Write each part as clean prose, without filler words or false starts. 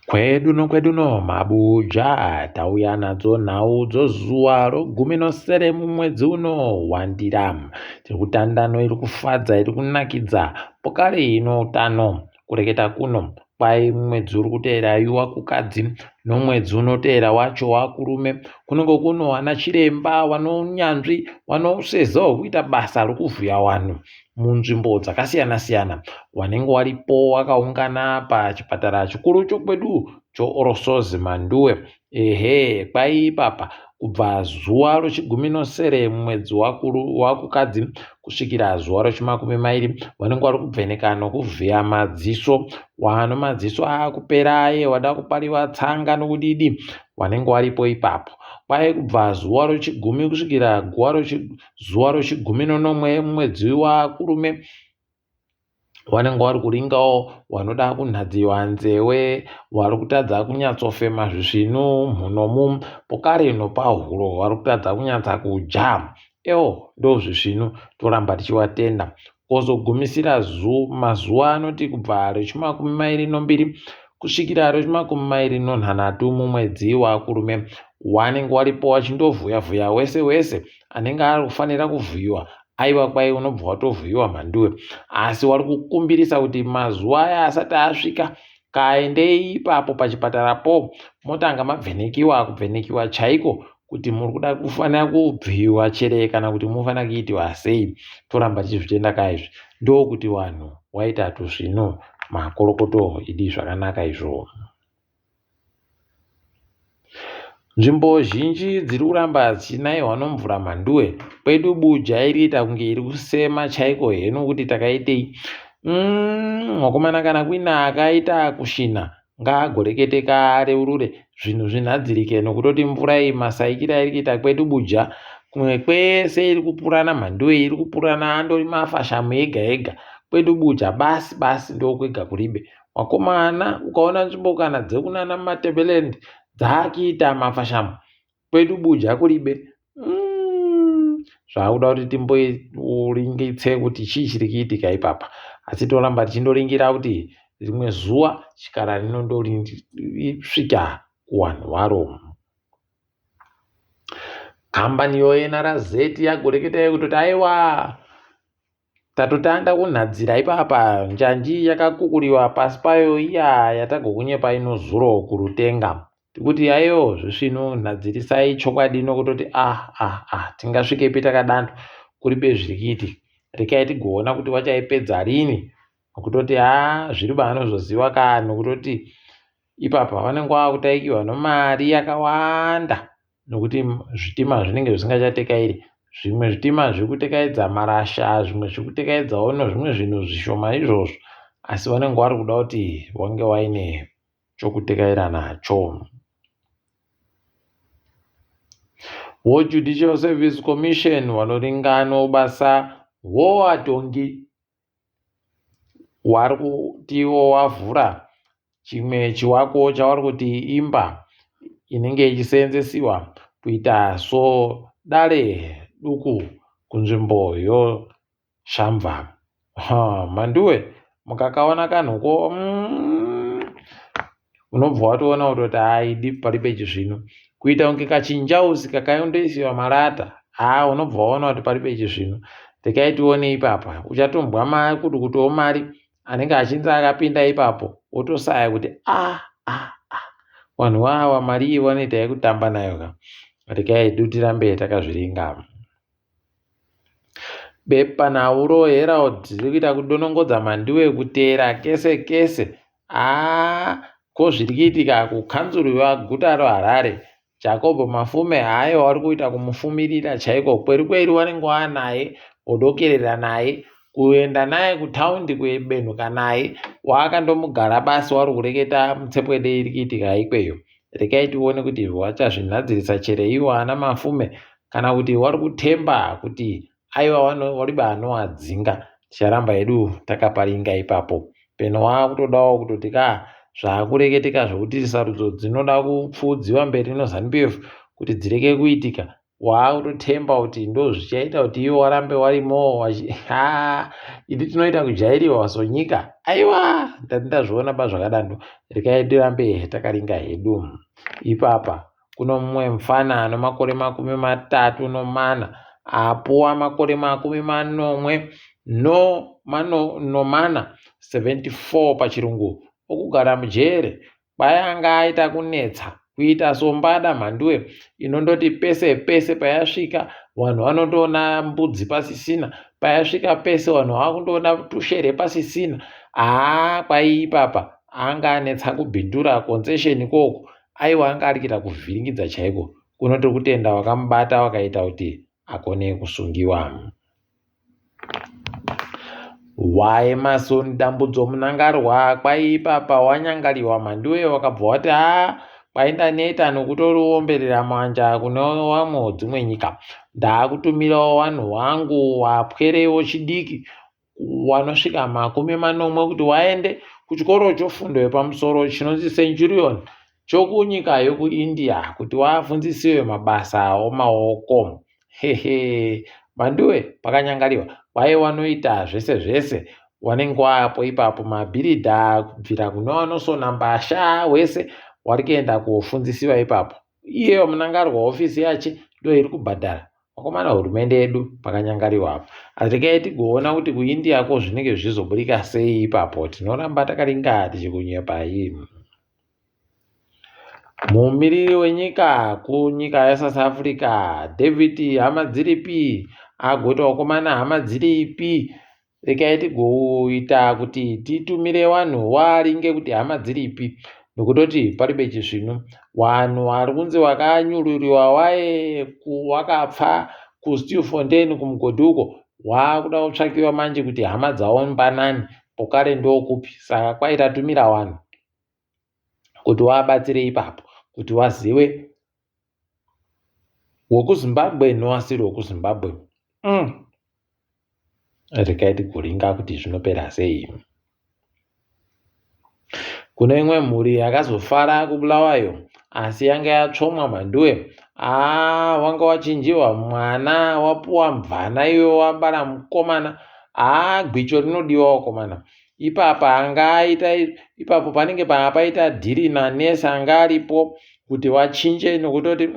Kwedu nokwedu no mabuja tauya nadzo nhau dzozuva rogumi nosere mumwedzi uno wandira. Tiri kutandano iri kufadza iri kunakidza pokare ino utano kureketa kuno kwai mwedzi uri kuteera yuwa kukadzi nomwedzi unoteera wacho wakurume kunenge kuno ana chiremba vanounyanzvi vanouseza hwekuita basa rokuvhiya vanhu munzvimbo dzakasiyana-siyana wanenge waripo wakaungana pachipatara chikuru chokwedu choOrosozi Manduwe. Ehe, kwai ipapa kubva zuva rochigumi nosere mumwedzi waKukadzi kusvikira zuva rochimakumi mairi vanenge vari kubveneka nokuvhiya madziso. Wano madziso akupera aye wada kupariwa tsanga nokudidi wanenge waripo ipapo. Kwai kubva zuva rochigumi kusvikira guva Zuva rechigumi nonomwe mwedzi waKurume vanenge vari kuringawo vanoda kunhadziwa nzewe vari kutadza kunyatsofema zvisvinu mhunomu pokare nopahuro vari kutadza kunyatsa kudya ewo ndozvisvinu toramba tichivatenda Kwozogumisira mazuva anoti kubva rechimakumi mairi nombiri kusvikira rechimakumi mairi nonhanhatu mumwedzi waKurume wanenge waripo wachindovhuya-vhuya wese wese anenge ari kufanira kuvhuyiwa aiwa kwai unobva watovhuyiwa mhanduwe asi wari kukumbirisa kuti mazuva aya asati asvika Kaendei ipapo pachipatarapo motanga mabvenekiwa kubvenekiwa chaiko kuti muri kuda kufanira kubviwa chere kana kuti munofanira kuitiwa sei toramba tichizvitenda ka izvi ndokuti vanhu waita tusvinu makorokoto idi zvakanaka izvo. Nzvimbo zhinji dziri kuramba dzichinaiwa nomvura mhanduwe. Kwedu Buja iri kuita kunge iri kusema chaiko heno kuti takaitei. Mm, wakomana kana kuine akaita kushinha ngaagoreketeka areurure zvinhu zvinhadzirike nokutoti mvura iyi masaikira iri kuita kwedu Buja kumwe kwese iri kupurana mhanduwe iri kupurana andori mafashamu ega ega kwedu Buja basi basi ndokwega kuribe Wakomana ukaona nzvimbo kana dzekunana Matebeleland dzakuita mafashamu kwedu Buja kuribe mm, zvakuda kuti timboringitse kuti chii chiri kuitika ipapa asi toramba tichindoringira kuti rimwe zuva chikara rinondosvika kuwanhu waro. Kambani yoNRZ yagoreketa kutoti aiwa Tatotanga kunhadzira ipapa njanji yakakukuriwa pasi payo iya yatagokunyepa ino zuro kurutenga. Tikuti ayo zvisvinu nhadzirisai chokwadi nokutoti ah ah ah tingasvikepi takadando kuribe zviri kuitika. Rekai tigoona kuti wachaipedza rini nokutoti haa zviri baanozoziva kaa nokutoti ipapa vanenge vakutaikiwa nomari yakawanda. nokuti zvitima zvinenge zvisingachatekairi zvimwe zvitima zviri kutekaidza marasha zvimwe zviri kutekaidzawo nezvimwe zvinhu zvishoma izvozvo asi vanenge vari kuda kuti vange vaine chokutekaira nacho. WoJudicial Service Commission vanoringano basa hwovatongi Wari kutiwo wavhura chimwe chiwako chawari kuti imba inenge ichiseenzesiwa kuita sodare duku kunzvimbo yoShamva. Mhanduwe mukakaona kanhuko mm, unobva watoona kutoti haidi paribe chizvino kuita kunge kachinjausi kakaondoisiwa marata haa unobva waona kuti paribe chizvino rekai tione ipapa uchatombwa makutukutuwo mari anenge achinzi akapinda ipapo wotosaya kuti a ah, a ah, a ah. vanhu vawa mari iyi vanoita yekutamba nayo ka rekai tirambe takazviringa Bepanhau roHerald riri kuita kudonongodza Mhanduwe kuteera kese kese. Haa ko zviri kuitika kukanzuru yeguta reHarare. Jacob Mafume haiwa vari kuita kumufumirira chaiko kweri kweri vanenge vanaye vodokerera naye kuenda naye kutaundi kubenhuka naye waakandomugara basi wari kureketa mutsepwede iri kuitika ikweyo. Rekai tione kuti vachazvinhadzirisa chere ivo ana Mafume kana kuti wari kutemba kuti aiwa wariba anowadzinga. Ticharamba hedu takaparinga ipapo. Peno wakutodawo kutoti ka zvakureketeka zvekuti sarudzo dzinoda kupfuudziwa mberi noZanu PF kuti dzireke kuitika. Waakutotemba kuti ndozvichaita kuti iwo warambe warimo. Ha, idi tinoita kujairiwa sonyika. Aiwa, ndati ndazviona pazvakadando, rekai tirambe takaringa hedu ipapa. Kuno mumwe mufana ano makore 34 apuwa makore 74 nomana, 74 pachirungu, okugara mujere. Kwai aita kunetsa kuita sombada mhanduwe inondoti pese pese payasvika vanhu vanondoona mbudzi pasisina, payasvika pese vanhu vakundoona tushere pasisina. Haa, kwai ipapa anga anetsa kubhindura concession ikoko. Aiwa, anga ari kuita kuvhiringidza chaiko. Kunoti kutenda wakamubata wakaita kuti akone kusungiwa. WaEmmerson Dambudzo Mnangagwa, kwai ipapa wanyangariwa mhanduwe, wakabva wati haa, kwai ndaneta nokutoriomberera manja kune vamwe dzimwe nyika, ndaakutumirawo vanhu vangu vapwerewo chidiki wanosvika 70 kuti waende kuchikoro chofundo yepamusoro chinonzi Centurion chokunyika yokuIndia kuti wafundzisiwe mabasa omaoko. Hehe, mhanduwe, pakanyangariwa. Kwai wanoita zvese zvese wanenge wapo ipapo, mabhiridha kubvira kune vanosona mbasha, wese wari kuenda kofundzisiwa ipapo. Iyeyo Mnangagwa hofisi yache ndo iri kubhadhara. Vakomana, hurumende yedu pakanyangariwa apo. Regai tigoona kuti kuIndia ko zvinenge zvichizoburika sei ipapo. Tinoramba takaringa tichikunyepai. Mumiriri wenyika kunyika yeSouth Africa, David Hamadziripi, agoti vakomana, hama dziripi? Regai tigoita kuti titumire vanhu waringe kuti hama dziripi, nokutoti paribe chisvinu. Vanhu vari kunzi vakanyururiwa waye wakapfa kuStilfontein kumugodhi uko, waakuda kutsvakiwa manje kuti hama dzavo mbanani, pokare ndokupi. Saka kwai tatumira vanhu kuti wabatsire ipapo kuti wazive wekuZimbabwe nowasiri wekuZimbabwe. Regai tigoringa kuti zvinopera sei. Kune imwe mhuri yakazofara kuBulawayo, asi yanga yatsvomwa mhanduwe. Aa, wanga wachinjiwa mwana, wapuwa mvana, iwe wabara mukomana. Haa, gwicho rinodiwa wakomana. Ipapa anga aita ipapo panenge paita dhiri nanesi anga aripo kuti wachinje, nokutoti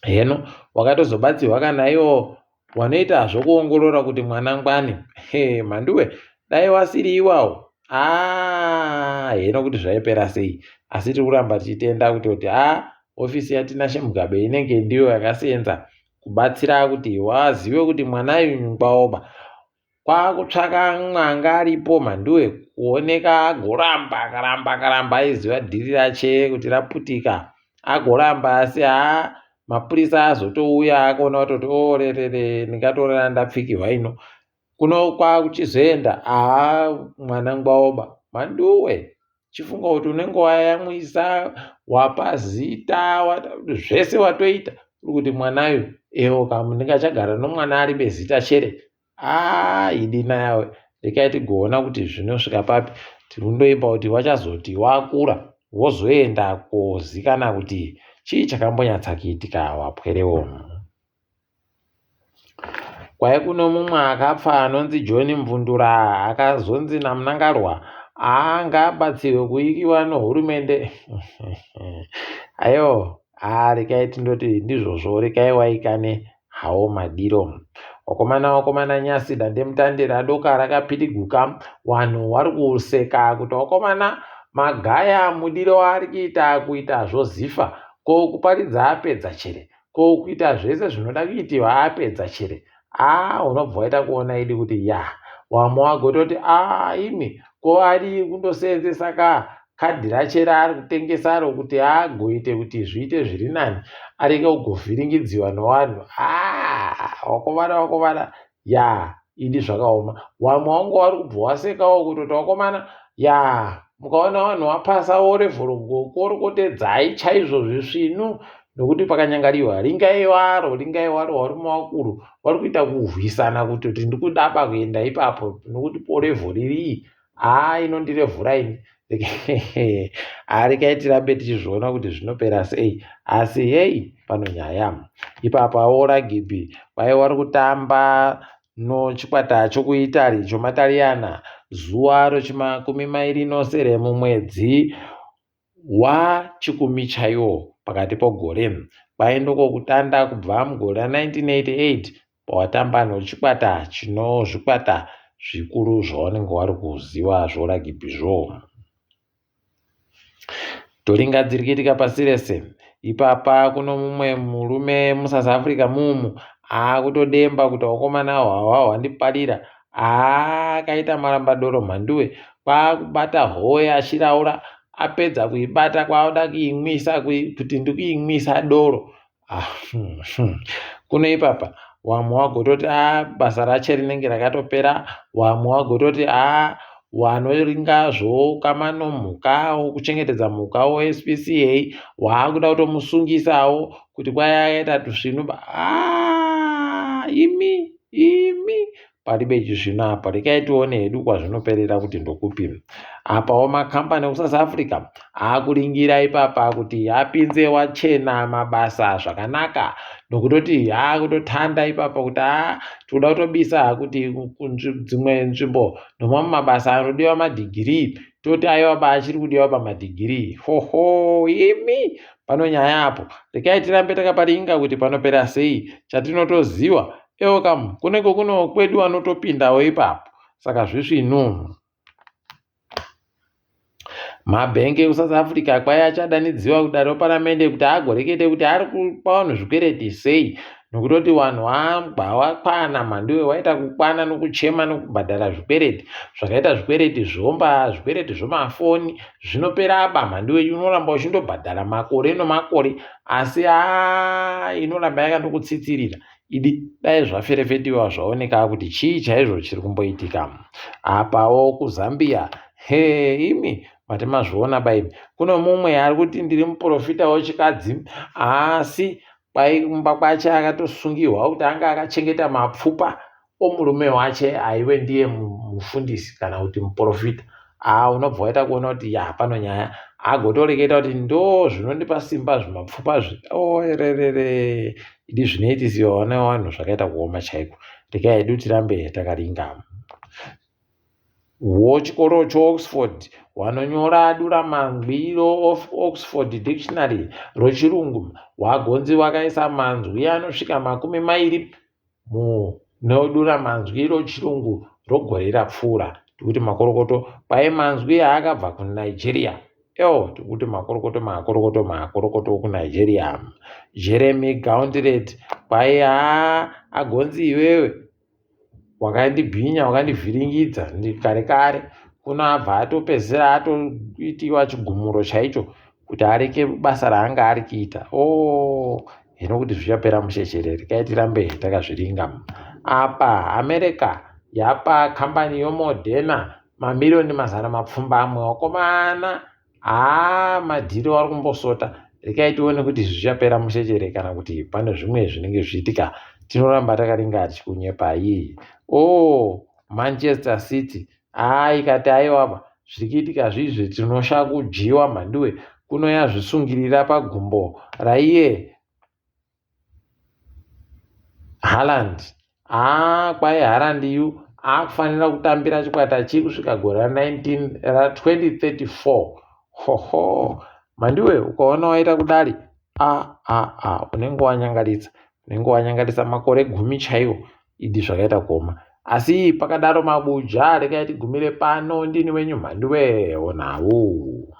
heno wakatozobatsirwa kana iwo wanoita zvokuongorora kuti mwana ngwani. He, mhanduwe, dai wasiri iwawo, aa, heno kuti zvaipera sei. Asi tiri kuramba tichitenda kutoti a ofisi yaTinashe Mugabe inenge ndiyo yakasenza kubatsira kuti wazive kuti mwana uyu ngwaoba. Kwakutsvaka mwanga aripo mhanduwe kuoneka, agoramba, akaramba, akaramba, aiziva dhiri rache kuti raputika, agoramba. Asi haa, mapurisa azotouya akaona kutoti orerere, ndingatorera ndapfikirwa ino kuno. Kwakuchizoenda, haa, mwana ngwaoba. Mhanduwe, chifunga kuti unenge wayamwisa, wapa zita, zvese watoita uri kuti mwanayu ewo kamu, ndingachagara nomwana ari bezita chere? Aa, idina yawe. Rekai tigoona kuti zvinosvika papi. Tiri kundoimba kuti wachazoti wakura wozoenda kozikana kuti chii chakambonyatsa kuitika wapwerewo. Kwai kuno mumwe akapfa anonzi John Mvundura, akazonzi naMnangagwa anga abatsirwe kuikiwa nohurumende. Ayo, haa, rekai tindoti ndizvozvo, rekai waikane hawo madiro. Wakomana, wakomana, nyasi dandemutande radoka rakapiriguka. Vanhu vari kuseka kuti wakomana magaya mudiro waari kuita, kuita zvozifa ko kuparidza apedza chere, ko kuita zvese zvinoda kuitiwa apedza chere. Aa, unobva waita kuona idi kuti ya wamwe wagototi a imi ko adii kundosenzesa ka kadhi rache raari kutengesaro kuti agoite kuti zviite zviri nani, arege kugovhiringidziwa novanhu. Aa, wakomana, wakomana, ya idi zvakaoma. Wamwe wangu wari kubva wasekawo kutoti wakomana, ya mukaona vanhu vapasa orevhoro, korokotedzai chaizvo zvisvinu, nokuti pakanyangariwa. Ringai waro, ringai waro, varume vakuru vari kuita kurwisana kutoti ndikudaba kuenda ipapo nokuti porevho ririi. Haa, inondirevhura ini. Rekai tirambe tichizviona kuti zvinopera sei asi hei pano nyaya. Ipapawo ragibhi kwai wari kutamba nochikwata chokuItaly chomaTariyana zuva rechimakumi mairi nosere mumwedzi waChikumi chaiwo pakati pogore. Kwai ndokokutanda kubva mugore ra 1988 pawatamba nochikwata chinozvikwata zvikuru zvaunenge wari kuziva zvoragibhizvo. Toringa dziri kuitika pasi rese. Ipapa kuno mumwe murume muSouth Africa mumu akutodemba kuti vakomana hwahwa hwandiparira. Akaita marambadoro mhanduwe kwakubata howe achiraura apedza kuibata kwakuda kuimwisa kuti ndikuimwisa doro. Ah, kuno ipapa wamwe wagototi a basa rache rinenge rakatopera wamwe wagototi a wanoringa zvoukama nomhuka wokuchengetedza mhuka woSPCA waakuda kutomusungisawo kuti kwai akaita tusvinu a imi imi Paribe chisvinu apa rekai tione hedu kwazvinoperera kuti ndokupi. Apawo makambani ekuSouth Africa akuringira ipapa kuti apinze wachena mabasa zvakanaka nokutoti akutotanda ipapa kuti a tikuda kutobisa kuti dzimwe nzvimbo nomamwe mabasa anodiwa madhigirii toti aiwa ba achiri kudiwa pamadhigirii hoho imi pano nyaya apo rekai tirambe takaparinga kuti panopera sei chatinotoziwa Ewo kam kunenge kuno kwedu vanotopindawo ipapo saka zvisvinu. Mabhengi ekuSouth Africa kwai achadanidziwa kudare reparamende kuti agorekete kuti ari kupa vanhu zvikwereti sei nokutoti vanhu vabva vakwana mhanduwe waita kukwana nokuchema nokubhadhara zvikwereti zvakaita zvikwereti zvomba zvikwereti zvomafoni zvinoperaba mhanduwe unoramba uchindobhadhara makore nomakore asi haa inoramba yakandokutsitsirira Idi dai zvaferefetiwa zvaoneka kuti chii chaizvo chiri kumboitika. Apawo kuZambia hee imi mati mazviona baimi kuno mumwe ari kuti ndiri muprofita wechikadzi asi kwai kumba kwache akatosungirwa kuti anga akachengeta mapfupa omurume wache aiwe ndiye mufundisi kana kuti muprofita haa unobva waita kuona kuti ya pano nyaya agotoreketa kuti ndo zvinondipa simba zvimapfupa zvi oererere idi zvinoitisiwa vana vevanhu zvakaita kuoma chaiko regai hedu tirambe takaringa wochikoro cheOxford wanonyora duramangwiro of Oxford Dictionary rochirungu wagonzi wakaisa manzwi anosvika 20 Munoduramanzwi roChirungu rogore rapfuura tikuti makorokoto kwaye manzwi aakabva kuNigeria ewo tikuti makorokoto makorokoto makorokoto kuNigeria Jeremy Gauntlet kwaye haa agonzi iwewe wakandibhinya wakandivhiringidza kare kare kuno abva atopedzisira atoitiwa chigumuro chaicho kuti areke basa raanga ari kuita oh hino kuti zvichapera mushe chere rekai tirambe takazviringa apa America yapa kambani yoModerna mamiriyoni 700 wakomana haa madhiri wari kumbosota rekai tione kuti zvichapera mushe chere kana kuti pane zvimwe zvinenge zvichiitika tinoramba takaringa tichikunyepai oh Manchester City Haa ikati aiwaba zviri kuitika zvizvi tinosha kudyiwa mhanduwe kuno yazvisungirira pagumbo raiye Haaland. Haa kwai Haaland yu akufanira kutambira chikwata chii kusvika gore ra19 ra2034. Hoho mhanduwe ukaona waita kudari a a a unenge wanyangaritsa unenge wanyangarisa makore gumi chaiwo idi zvakaita kuoma asi pakadaro mabuja rekai tigumire pano ndini wenyu mhanduwe onhau.